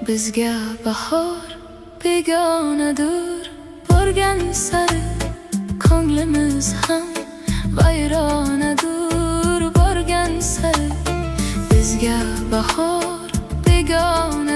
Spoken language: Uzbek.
Bizga bahor begonadur. Borgan sari ko'nglimiz ham vayronadur. Borgan sari bizga bahor begonadur.